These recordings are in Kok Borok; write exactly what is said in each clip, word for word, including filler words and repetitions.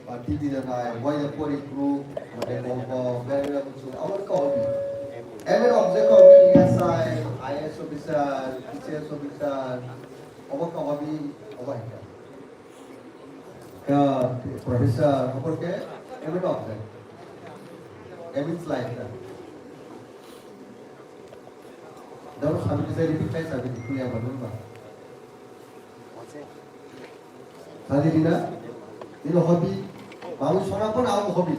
Ba T V da nai, wai da pori group, mane bo bo, very well so, abo ka hobby. Every object of S I, I A S officer, T C S officer, abo ka hobby, abo hai ka. Ka professor, abo ke, every object. Every slide da. Dapat sabi kita repeat kai sabi kuya ba. Sadi dina, ini hobby, mau sona pun aku hobby.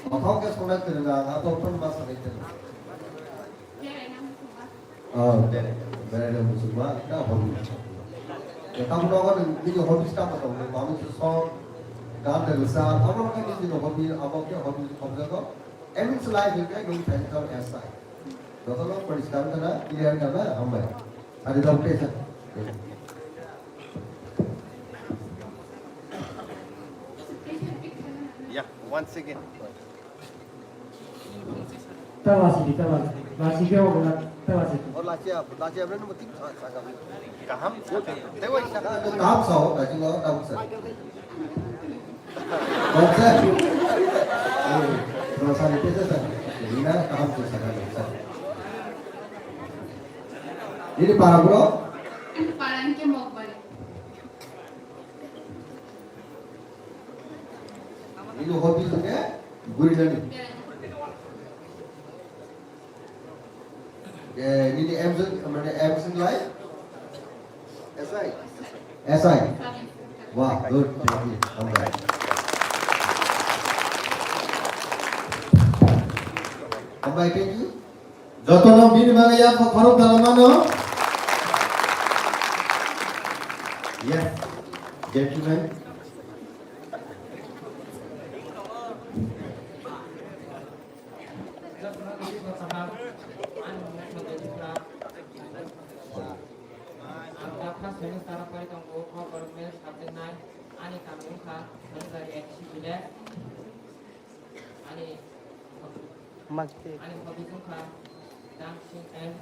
Mau ke sona kerja, atau pun masa kerja. Oh, bere, bere musulma, kita hobby. Ya, kamu tahu kan, ini hobby kita apa tahu? Mau song, dan dan sa, apa kan ini hobby, apa ke hobby, hobby apa? Every life you can do physical exercise. Jotono poriskar kana, clear kana, hambai. Adi dam pesa. Yeah, once again. Tawasi, tawasi. Lasi ke wala, tawasi. Oh, lasi apa? Lasi apa? Nama tim sa, sa kami. Kaham? Tewa isa. Kaham sa, kaham sa. Bangsa. Eh, bangsa ni pesa sa. Ina kaham tu sa kaham sa. Ini para bro? Para ni ke mok bari. Ini hobby tu ke? Guri nani. Eh, nini M sin, mane M sin lai? S I? S I. Wah, good. Thank you. Hambai. Hambai, thank you. Jotono bini bagwi ya khorok dala mano. Yes. Gentlemen. Ang da first semester o phai tongo, kok government subject nai, ani kami wngkha Sanjari X C village, ani, ani hobbies wngkha dancing and,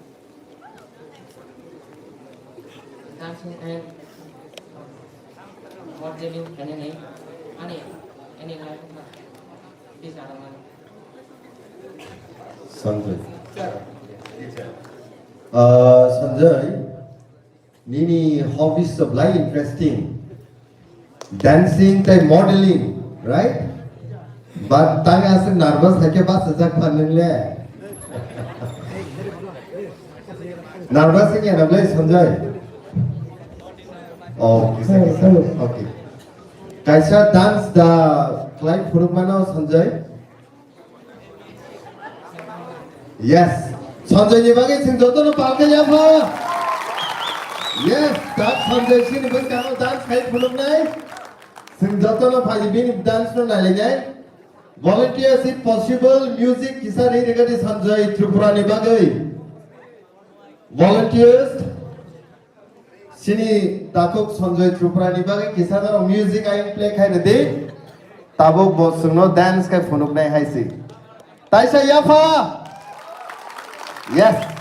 dancing and modeling khainani, ani, ani life wngkha. Sanjay. Ah, Sanjay, nini hobbies belai interesting. Dancing tei modeling, right? But tang aswk nervous hai khe bachajak pha nwng le. Nervous wngya na belai Sanjay? Oh, kisa, kisa. Okay. Kaisa dance da khlai phunukmano Sanjay. Yes. Sanjay ni bagwi chwng jotono palka yapha. Yes, tak Sanjay sini bwskango dance khai phunuknai. Chwng jotono phai bini dance no nailainai. Volunteers, if possible, music kisa ri rigadi Sanjay Tripura ni bagwi. Volunteers. Sini takhuk Sanjay Tripura ni bagwi kisa norok music ayang play khai rwdi. Tabuk bo chwngno dance khai phunuknai hai se. Taisa yapha. Yes.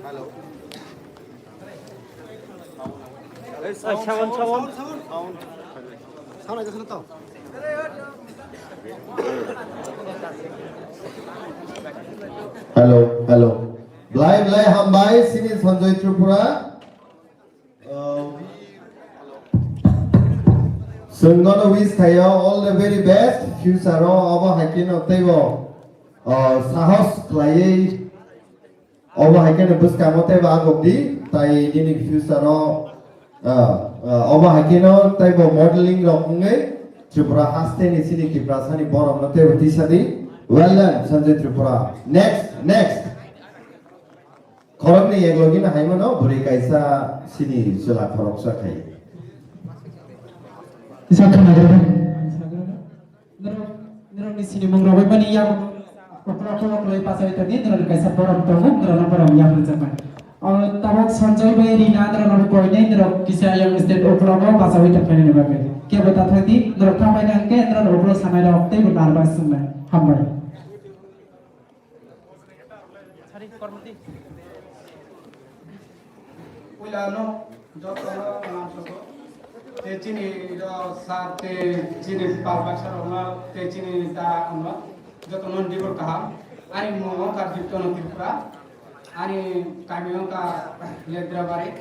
Hello. Sound, sound, sound. Sound. Sound aja sana to. Hello, hello. Belai belai hambai sini Sanjay Tripura. Uh, chwng nono wish khaio all the very best future o, obo hai khe no teibo, uh, sahos khlaiwi. Obo hai khe no bwskango teibo agok di, tai nini future o, ah, Ah, obo hai kheno teibo modeling rok wngwi Tripura hasteni chini Tiprasani borokno teibo tisa di. Well done, Sanjay Tripura. Next, next. Khoroknwi eklogino hai mano bwrwi kaisa chini chwla khoroksa khai. Isa khna gre. Norok, norokni sinimung rogwi mani yak ukla ukla ukla pasawi tongdi, norokni kaisa borom tongo, norokno borom yak rwjakmani. O tabok Sanjay bai Rina norokno koinai norok kisa yang state ukla bo pasawi tongmani ni bagwi. Kebo ta thangdi, norok thambai nang khe norok ukla sanai rok tei bo narbai swngnai. Hambai. Puilano jotono nang sogo. Te chini do sir te chini palpak sir rokno te chini da rokno jotono dibor kaham. Ani mung wngkha Diptono Tripura. Ani kami wngkha Ledrabari.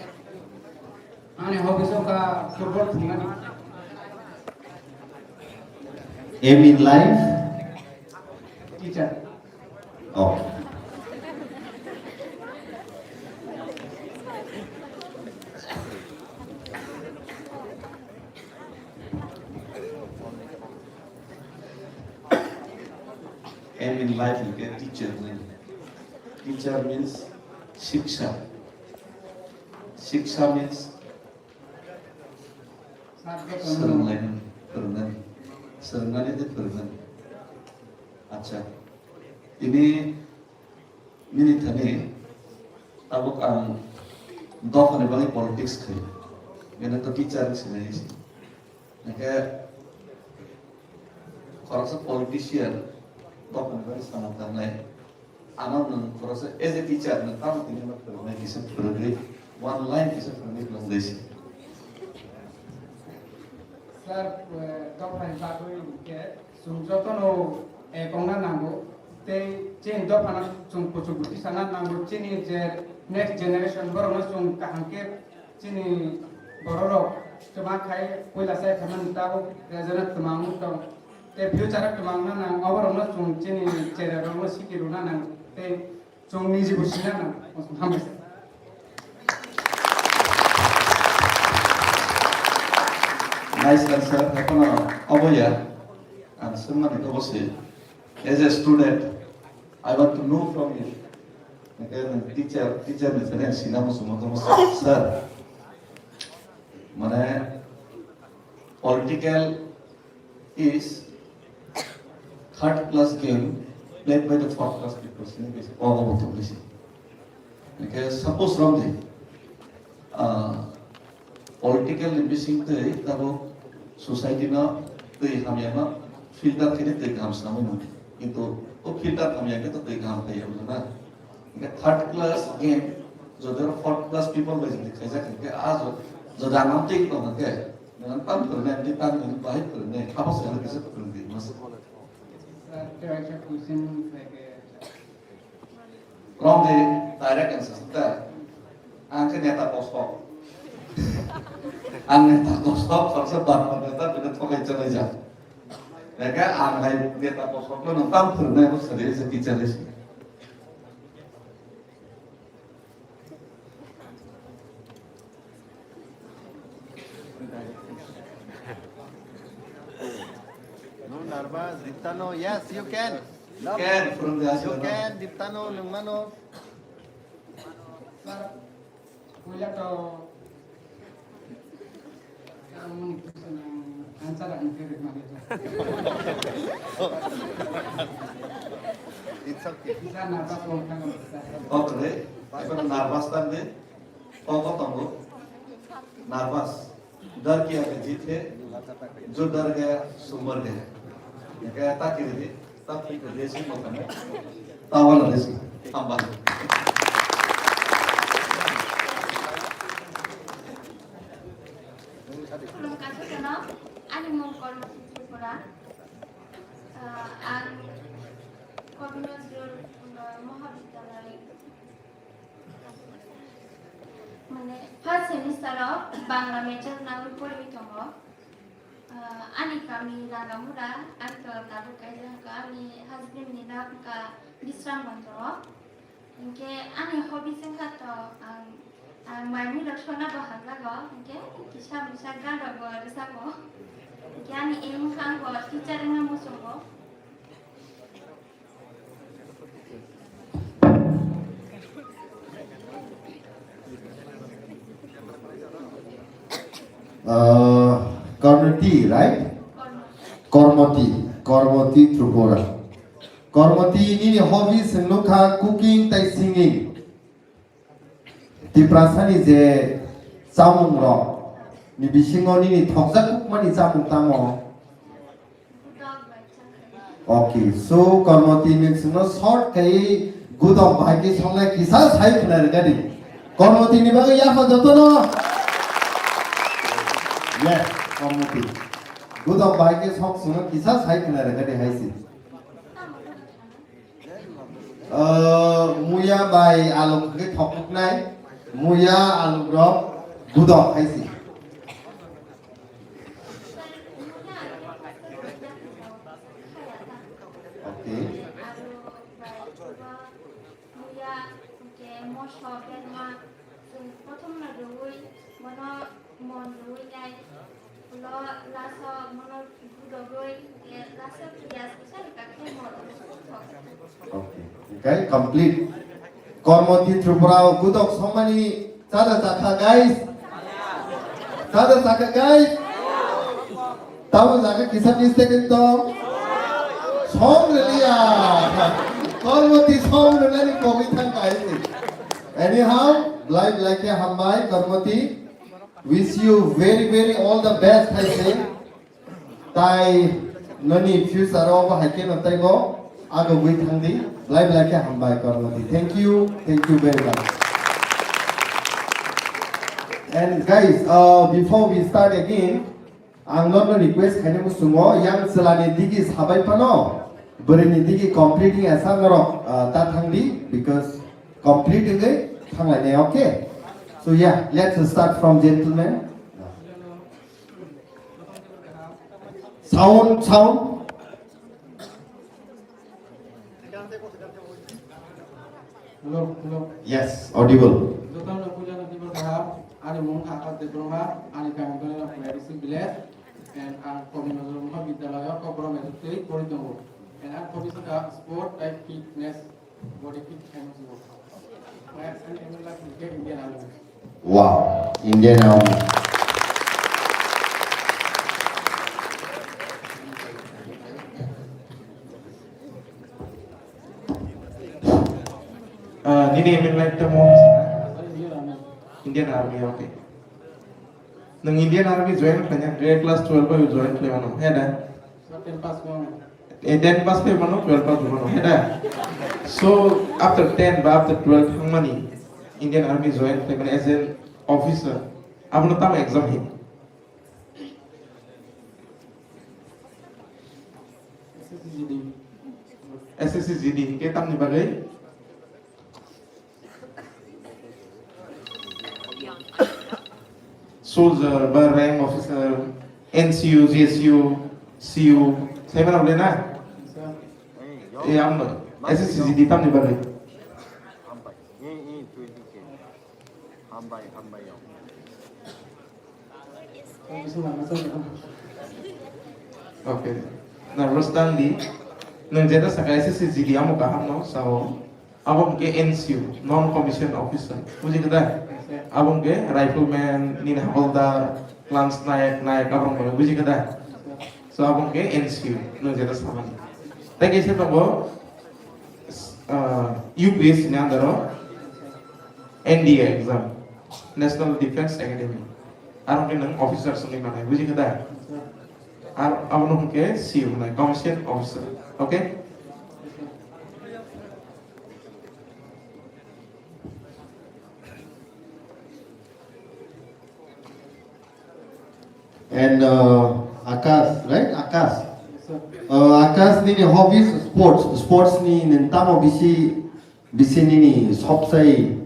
Ani hobbies wngkha football thwngmani. Aim in life? Teacher. Oh. Aim in life, you get teacher. Teacher means shiksha. Shiksha means Swrwnglaimani, phwrwngnani. Swrwngnani tei phwrwngnani. Acha. Tini nini thani tabuk ang dophani bagwi politics khai. Bini to teacher sinai se. Hingke khoroksa politician dophani bagwi samung tangnai. Ano nwng khoroksa as a teacher nwng tamo tini ma phwrwngnai kisa phwrwngwi, one line kisa phwrwngwi phwrwngwi se. Sir, eh, dophani bagwi hwnkhe chwng jotono, eh, kongna nango. Tei chini dophano chwng kuchuk bwtwi sana nango. Chini je next generation borokno chwng kaham khe chini bororok twma khai puila chai phaimani tabuk rejana twmangmung tong. Tei future o twmangna nang, oborokno chwng chini cherairokno siki rwna nang, tei chwng niji bo sina nang. Hambai. Nice answer. Ekhono obo ya. Ang swngmani obo se. As a student, I want to know from you. Ekhe nwng teacher, teacher ni sene sina musumo tomo sir. Mane political is third class game played by the fourth class people. Sini bisi kogo butuh bisi. Hingke suppose romdi, ah, political ni bising twi tabuk society no twi hamya no filter khe twi kaham swnamwi mano. Kintu o filter hamya khe to twi kaham phaiya, bujo na? Hingke third class game, jodi oro fourth class people bai jodi khaijak hingke a jo-, jodi ang twi tong hingke, nang tam phwrwngnai, twi tam nang bahai phwrwngnai, abo se ano kisa phwrwngdi, mas. Sir, kaisa question khlai khe. Romdi direct answer ta. Ang khe neta posok. Ang neta posok, khoroksa barma neta, bini thokai chalai jak. Beka ang hai neta posok no nwng tam phwrwngnai bo sari se teacher se. No nervous, Diptano. Yes, you can. You can, from the You can, Diptano, nwng mano. Sir, puila to It's okay. Okay, ekhono nervous tangdi. Kok tongo. Nervous. डर किया के जीत है, जो डर गया सो मर गया। Hingke ta kiri di, ta kiri di, si mo kami. Ta wala di si. Hamba. Khulumkha jotono, ani mung Kormoti Tripura. Ah, ang Kabi Nazrul, ah, Mahabidyalaya, mane, first semester o Bangla major nangwi poriwi tongo. Ah, ani kami Rangamura, ang to tabuk kaijak wngkha, ani husband ni nang wngkha Bisram Bondro. Hinkhe ani hobbies wngkha to ang Ang mai mui rok sona bo hamjago, hingke kisa misa gan rok bo rwjago. Hingke ani aim wngkha ang bo teacher wngna muchungo. Uh, Karnati, right? Kormoti, Kormoti Tripura. Kormoti, nini hobbies wngkha cooking tei singing. Tiprasani je chamung rok ni bisingo nini thokjak kukmani chamung tamo? Okay, so Kormoti ni singno short khai gudok bahai khe songnai kisa sai khna rwgadi. Kormoti ni bagwi yapha jotono. Yes, Kormoti. Gudok bahai khe sok singno kisa sai khna rwgadi hai si. Uh, muya bai aluk khe thoknai, muya aluk rok gudok hai si. Okay. Muya, hingke moso, berma, chwng prothomno rwui, bono mon rwui nai, ulo laso bono gudogwi, hingke laso piyaj kisa rwkha khe mon rwui thok. Okay, okay, complete. Kormoti Tripura o gudok songmani chada chakha, guys. Chada chakha, guys. Tamo jaga kisa mistake ekdom. Song rwliya. Kormoti song rwnani kogwi thang kaisi. Anyhow, belai belai khe hambai Kormoti. Wish you very very all the best hai se. Tai noni future o bo hai khe no taibo agogwi thangdi. Belai belai khe hambai Kormoti. Thank you. Thank you very much. And guys, uh, before we start again, ang nono request khaina muchungo, yang chwlani digi sabai phano, bwrwini digi completing asa norok, ah, ta thangdi, because complete wngwi thanglainai, okay? So yeah, let's start from gentleman. Sound, sound. Hello, hello. Yes, audible. Jotono puila no tibor kaham, ani mung kha Akash Debbarma, ani kami Dolera District Village, and ang Kominojo Mukha Vidyalaya Kokborok Methodri pori tongo. And ang hobby kha sport tei fitness, body fit khaima sugo. Ang Indian Army. Wow, Indian Army. Ah, nini aim in life tamo? Indian Army, okay. Nang Indian Army join khlaiya, class twelve o join khlai mano, he da? Ten pass mano. Eh, ten pass khlai mano, twelve pass mano, he da? So, after ten ba after twelve thangmani, Indian Army join khlai mani as an officer, abono tamo exam he? S S C G D. S S C G D, hingke tamni bagwi? Soldier, ba rank officer, N C U, G S U, C U, sai mano bole na? Eh, amno, S S C G D tamni bagwi? Hambai, hambai. Okay. Na Rostan di, nang jeta saka S S C G D amo kaham no sao. Abo ke N C U, non commissioned officer. Buji keda? Abo ke rifleman, nini hakoldar, lance naik, naik, abo ke buji keda? So abo ke N C U, nang jeta samani. Tei kaisa tongo, ah, U P S C ni under o N D A exam, National Defence Academy. Aro ke nang officer songwi manai, buji keda? Ar abo no hwnkhe C U hwnai, commissioned officer. Okay? And, uh, Akash, right? Akash. Uh, Akash, nini hobbies sports. Sports ni nini tamo bisi, bisi nini sobsai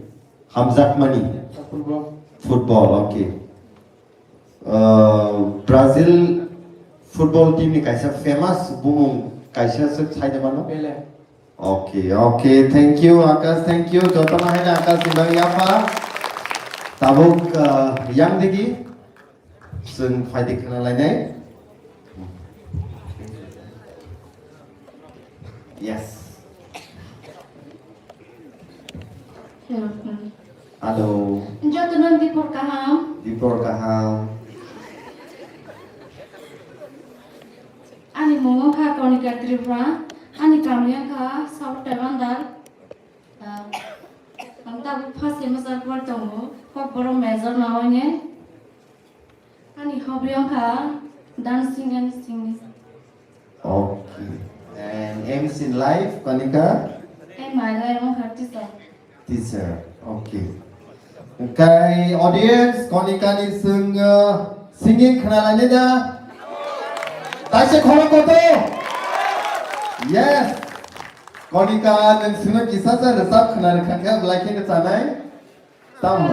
hamjakmani? Football. Football, okay. Uh, Brazil football team ni kaisa famous bumung kaisa se sai de mano? Pele. Okay, okay, thank you, Akash, thank you. Jotono haino Akash ni bagwi yapha. Tabuk, ah, yang digi, chwng phaidi khna lainai. Yes. Hello. Hello. Jotono dipor kaham. Dipor kaham. Ani mung wngkha Konika Tripura. Ani kami wngkha South Tabandal. Ah, ang tabuk first semester por tongo. Kokborok major naoine. Ani hobby wngkha dancing and singing. Okay. And aims in life, Konika? Aim my life wngkha teacher. Teacher. Okay. Kai audience, Konika ni sing, uh, singing khna lainai da? Taise khorok koto? Yes. Konika, nwng sino kisa sa resap khna rwkha khe, belai khe chanai. Tamo.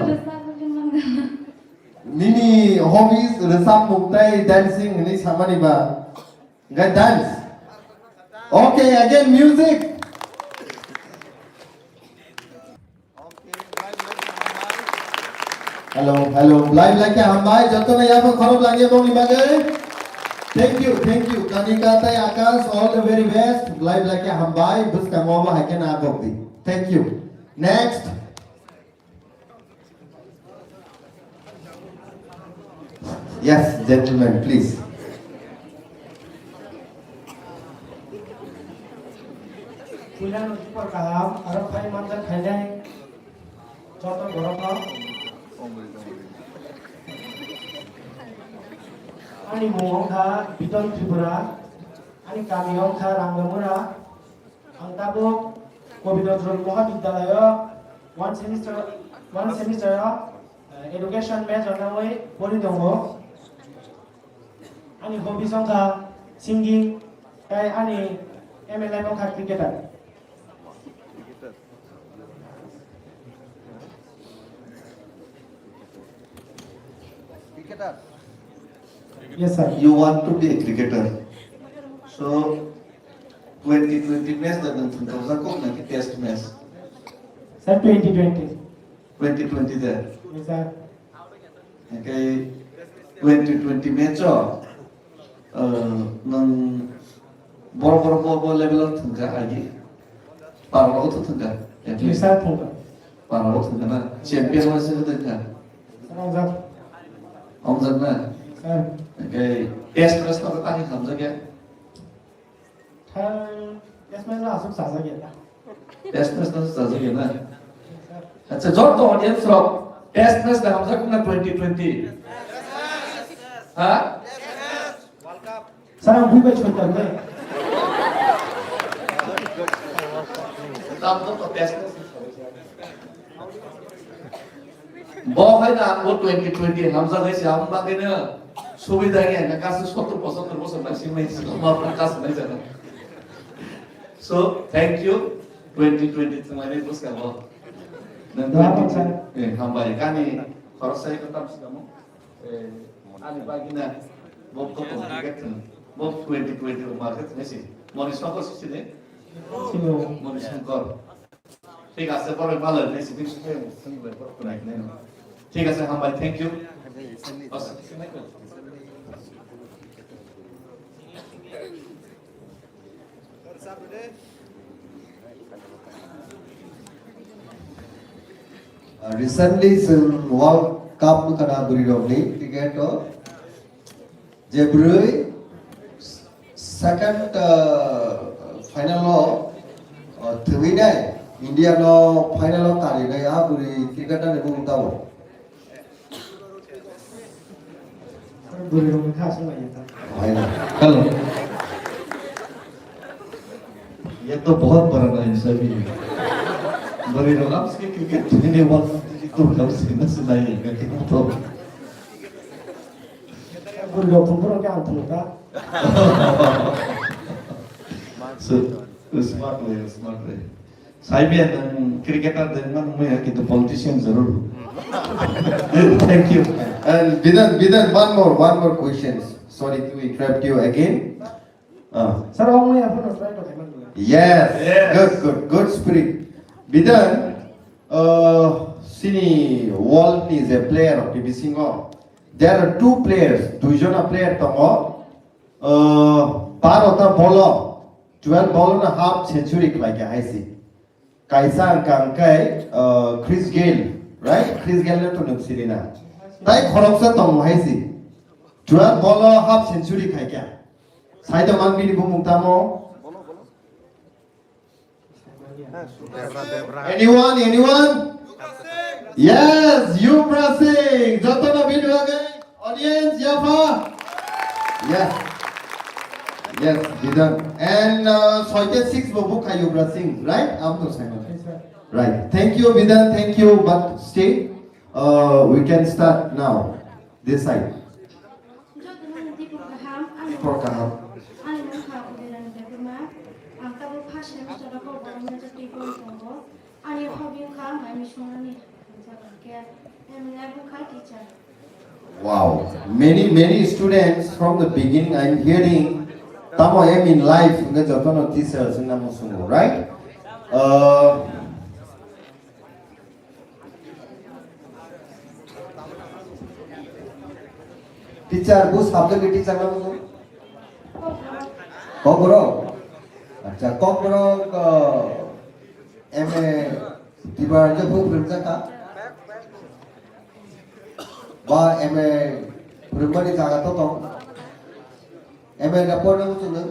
Nini hobbies resap mung tai dancing hinwi samani ba. Ga dance. Okay, again music. Hello, hello. Belai belai khe hambai. Jotono yabo khorok lagya bongni bagwi. Thank you, thank you. Konika tai Akash, all the very best. Belai belai khe hambai. Bwskango bo hai khe na agok di. Thank you. Next. Yes, gentlemen, please. Puila no dipor kaham, aro phai manjak khainai joto borokno. Ani mung wngkha Biton Tripura, ani kami wngkha Rangamura. Ang tabuk Kobidondro Mohabidyalayo one semester, one semester o, eh, education major nawi pori tongo. Ani hobbies wngkha singing, tei ani aim in life wngkha cricketer. Cricketer? Yes, sir. You want to be a cricketer. So, twenty twenty match da nang thangkha kok nang test match. Sir, twenty twenty. Twenty twenty da. Yes, sir. Hingke twenty twenty match o, uh, nang bor bor bo bo level o thangkha agi. Para o thangkha. Yes, sir, thangkha. Para o thangkha na. Champion wa se thangkha. Sir, ang jak. Ang jak na. Sir. Hingke test match no ta hi hamjak ya. Thang, test match no aswk chajak ya. Test match no chajak ya na. Acha, joto audience rok test match da hamjak na twenty twenty. Ha? Sir, ang bui bai chhoi tang de. Tam to test match. Bo hai na ang bo twenty twenty hamjak hai se, ang bagwi no subida ya na, kaisa sottor pochottor bosor na simi sima ma kas nai jana. So, thank you, twenty twenty thwngmani bwskango. Nang Welcome, sir. Eh, hambai, kani khoroksa eko tam sikamo. Eh, ani bagwi na bo kotor ticket thwng, bo twenty twenty market nai si. Moni sokol si sini? Sino. Moni sokol. Thik ase, borok malo hinwi sitting sitting sitting bai borok khwnai hinwi no. Thik ase, hambai, thank you. Bas. Uh, recently, chwng World Cup nukha na bwrwi rokni cricket o. Je bwrwi second, uh, final o, uh, thwinai India no final o karinai a bwrwi cricketer ni bumung tamo? Bwrwi rokni kha aswk nai ya ta. Hello. ये तो बहुत बड़ा नाइंसाफी है। बड़ी रकम से क्रिकेट खेलने वाला तो कम से ना सुनाइए, क्या तो। Bwrwi rok thwng borok khe ang thwng ta. So, smart way, smart way. Saibiya nwng cricketer de wngma nungmaya, kintu politician jarur. Thank you. And Bidan, Bidan, one more, one more question. Sorry to interrupt you again. Ah. Sir, ongmaya phano try to khaimani. Yes. Yes. Good, good, good spirit. Bidan, uh, Chini world ni je player rok ni bisingo, there are two players, duijona player tongo. Uh, barota bolo, twelve bolo no half century khlai kha haisi. Kaisa ang kang kai, uh, Chris Gayle, right? Chris Gayle no to nuk sini na. Tai khoroksa tong haisi. Twelve bolo half century khai kha. Sai to man bini bumung tamo. Anyone, anyone? Yes, Yuvraj Singh. Jotono bini bagwi audience, yapha. Yes. Yes, Bidan. And, uh, soite six bo bukha Yuvraj Singh, right? Am to sai. Right. Thank you, Bidan. Thank you. But stay. Uh, we can start now. This side. Jotono dipor kaham, ani Dipor kaham. Ani mung kha Udirani Debbarma. Ang tabuk first semester o Kokborok Major Degree tongo. Ani hobby wngkha mai missionary. Hingkhe M in life wngkha teacher. Wow, many, many students from the beginning I'm hearing tamo aim in life hingkhe jotono teachers wngna muchungo, right? Uh, Teacher, bu subject ni teacher na bu? Kokborok. Acha, Kokborok, uh, M A Tiba je bu phrwng jaka. Ba M A phrwngmani jaga to tong. M A na porna muchung nang.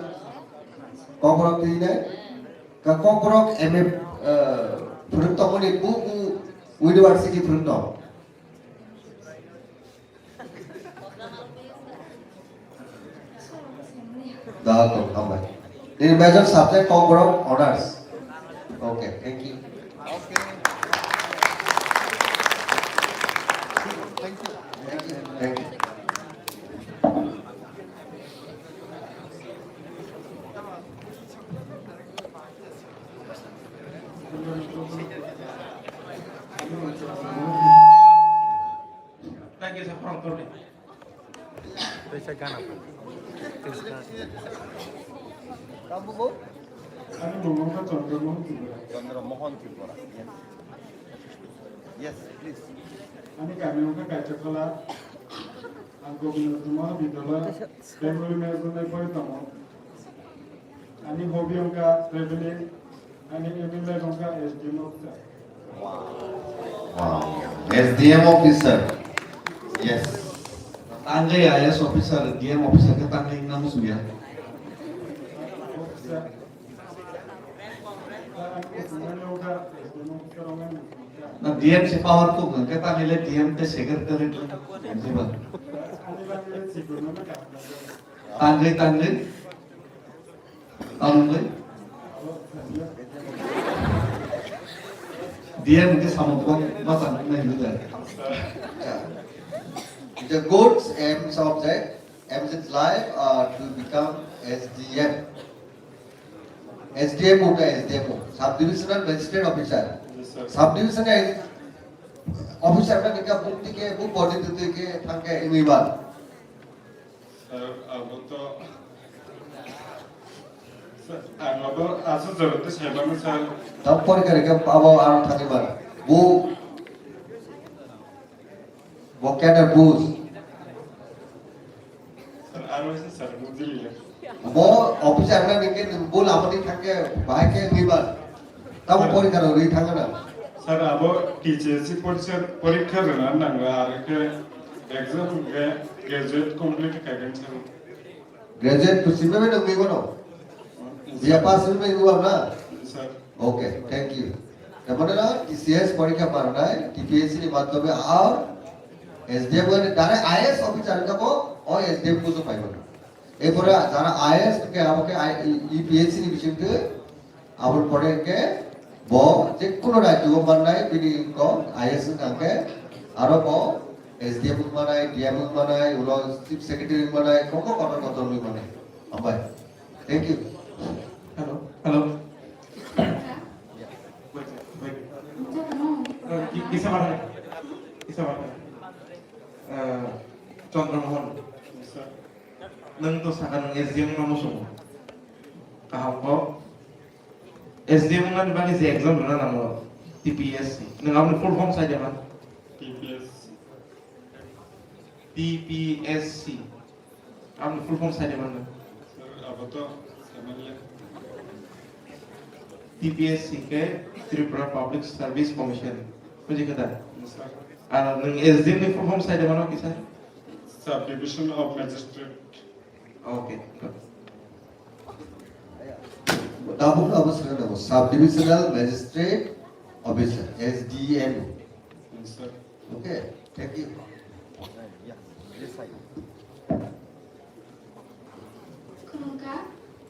Kokborok twi nai. Ka Kokborok M A, uh, phrwng tongmani bu, bu university phrwng tong. Da, to, hambai. Nini major subject Kokborok honors. Okay, thank you. Thank you. Thank you. Ani mung wngkha Chandra Mohan Tripura. Chandra Mohan Tripura. Yes. Yes, please. Ani kami wngkha Kaichakhola. Ang Gobindranath Mahabidyalaya, Bengali Management bai pori tongo. Ani hobby wngkha traveling, ani aim in life wngkha S D M officer. Wow. S D M officer. Yes. Tangwi I A S officer, D M officer khe tangwi wngna muchungya. Officer. Na D M se powerful hwnkhe tangwi le D M tei secretary wngkhe ba. Tangwi, tangwi. Tangwi. D M ke samung kong masa nai lu da. The goals and subject aims in life are to become S D M. S D M o ka S D M o, Sub Divisional Magistrate Officer. Yes, sir. Sub Divisional Officer na nika buk tike, buk body tike thangke imiban. Sir, abo to, sir, abo to asu jor to sai mano, sir. Tam pori kare ke abo aro thani bar. Bu, bo cadre bus. Sir, aro se sir, bujili ya. Bo officer na nike bu lamani thangke bahai ke ribar. Tamo pori karo ri thangana. Sir, abo T H S C porikha, porikha rwna nangla, aro ke exam ke graduate complete kaigen sir. Graduate to simi bai nang bigo no? Biya pass simi bai bigo na? Sir. Okay, thank you. Tamani na T C S porikha marnai, T P S C ni madhyome ar S D M ni dare I A S officer ka bo, o S D M kuso pai bo. Epore jara I A S ke abo ke I-, E P S C ni bising ke, abor pore ke bo je kuno rajyo marnai bini ko I A S ka ke, aro bo S D M manai, D M manai, ulo chief secretary manai, koko kotor kotor manai. Ambai. Thank you. Hello, hello. Wait, wait. Eh, ki-, kisa bar hai? Kisa bar hai? Eh, Chandra Mohan. Nwng to saka nwng S D M no muchungo. Kaham kok. S D M wngmani bagwi je exam rwna nango, T P S C. Nwng aboni full form sai de man? T P S C. T P S C. Aboni full form sai de man nwng? Sir, abo to sai manya. T P S C khe Tripura Public Service Commission. Buji kha da? Yes, sir. Ar nwng S D M ni full form sai de mano kisa? Subdivision of Magistrate. Okay, good. Tabuk abo swnam nabo Sub Divisional Magistrate Officer, S D M. Yes, sir. Okay, thank you. Khulumkha,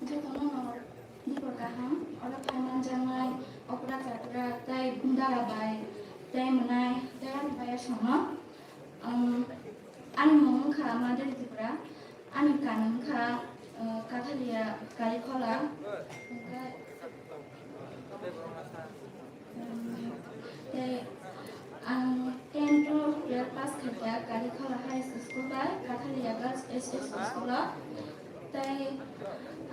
jotono no dibor kaham, oro phai manjaknai okra chakra tei gundala bai tei mwnai tei ani bai aswkno. Um, ani mung wngkha Madhuri Tripura, ani kanwi wngkha, uh, Kathalia Karikhola, hwnkhe, um, tei ang ten to twelve pass khaikha Karikhola High School bai Kathalia Girls H S School o. Tei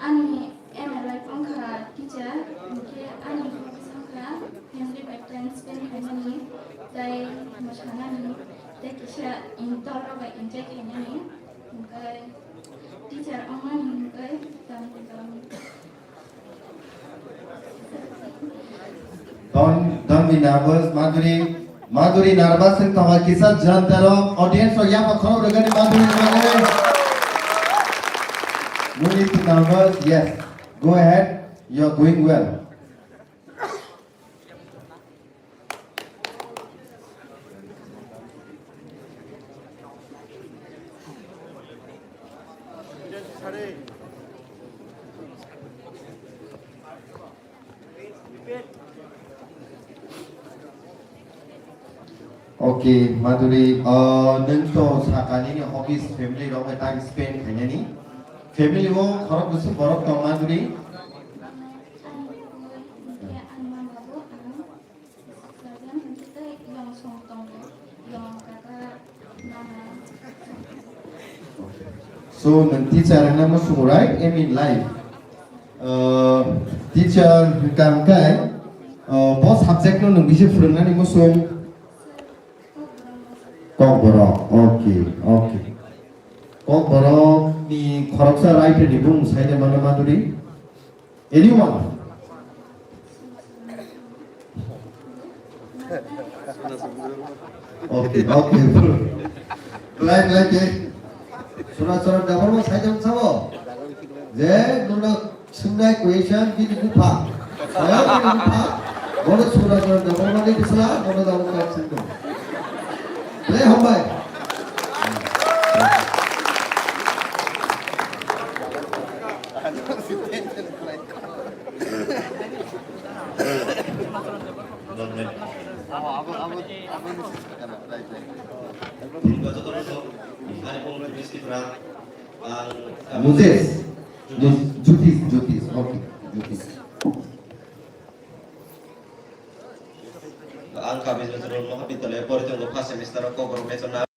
ani aim life wngkha teacher, hinkhe ani hobbies wngkha family bai time spend khainani, tei mwsanani, tei kisa dol rok bai enjoy khainani, hinkhe teacher wngmani hinkhe tamo tamo. Don't, don't be nervous, Madhuri. Madhuri nervous wng tongkha kisa jantaro audience rok yapha khorok rwgani Madhuri ni bagwi. No need to nervous. Yes. Go ahead. You are going well. Okay, Madhuri, uh, nwng to sakani ni hobbies family rok bai time spend khainani. Family o khorok bwswk borok tong, Madhuri? So, nwng teacher wngna muchungo, right? Aim in life. Uh, teacher hwnkha hwnkhe, uh, bo subject no nwng bisi phwrwngnani muchung? Kokborok. Okay, okay. Kokborok ni khoroksa writer ni bumung sai de mano, Madhuri? Anyone? Okay, okay. Belai, belai khe. Surachran Debbarma sai de sabo. Je, nono swngnai question bini bupha. Saya bini bupha. Bono Surachran Debbarma ni bisla, bono dabo kok singko. Belai hambai. Moses. Jyotis, Jyotis, okay, Jyotis. Ang Kabi Jyotirul Mahabidyalaya poritongo first semester o Kokborok lecture na.